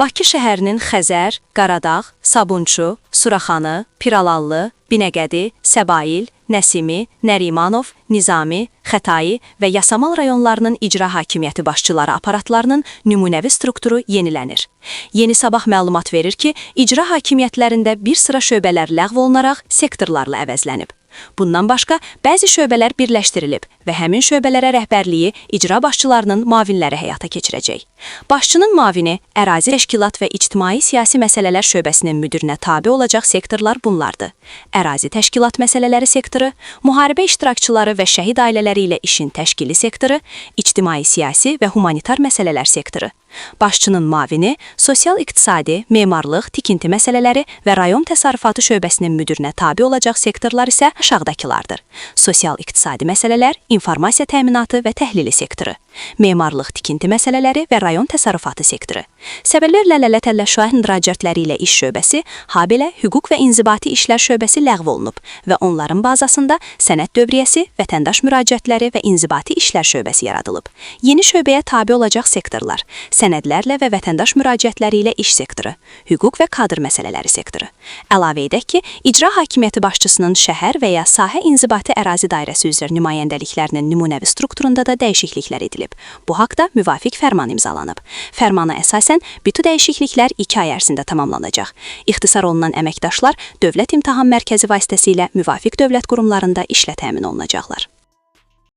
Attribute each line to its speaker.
Speaker 1: Bakı şəhərinin Xəzər, Qaradağ, Sabunçu, Suraxanı, Piralallı, Binəqədi, Səbail, Nəsimi, Nərimanov, Nizami, Xətai və Yasamal rayonlarının icra hakimiyyəti başçıları aparatlarının nümunəvi strukturu yenilənir. Yeni Sabah məlumat verir ki, icra hakimiyyətlərində bir sıra şöbələr ləğv olunaraq sektorlarla əvəzlənib. Bundan başqa, bəzi şöbələr birləşdirilib və həmin şöbələrə rəhbərliyi icra başçılarının müavinləri həyata keçirəcək. Başçının müavini, ərazi təşkilat və ictimai-siyasi məsələlər şöbəsinin müdirinə tabe olacaq sektorlar bunlardır: Ərazi təşkilat məsələləri sektoru, müharibə iştirakçıları və şəhid ailələri ilə işin təşkili sektoru, ictimai-siyasi və humanitar məsələlər sektoru. Başçının müavini, sosial-iqtisadi, memarlıq, tikinti məsələləri və rayon təsərrüfatı şöbəsinin müdirinə tabe olacaq sektorlar isə aşağıdakılardır: Sosial-iqtisadi məsələlər, informasiya təminatı və təhlili sektoru, memarlıq, tikinti məsələləri və rayon təsərrüfatı sektoru. Səbəblərlə lələtəllə şahid müraciətləri ilə iş şöbəsi, habelə hüquq və inzibati işlər şöbəsi ləğv olunub və onların bazasında sənəd dövriyyəsi, vətəndaş müraciətləri və inzibati işlər şöbəsi yaradılıb. Yeni şöbəyə tabe olacaq sektorlar: sənədlərlə və vətəndaş müraciətləri ilə iş sektoru, hüquq və kadr məsələləri sektoru. Əlavə edək ki, icra hakimiyyəti başçısının şəhər və ya sahə inzibati ərazi dairəsi üzrə nümayəndəliklərinin nümunəvi strukturunda da dəyişikliklər edilib. Bu haqda müvafiq fərman imzalanıb. Fərmana əsasən bütün dəyişikliklər 2 ay ərzində tamamlanacaq. İxtisar olunan əməkdaşlar Dövlət İmtahan Mərkəzi vasitəsilə müvafiq dövlət qurumlarında işlə təmin olunacaqlar.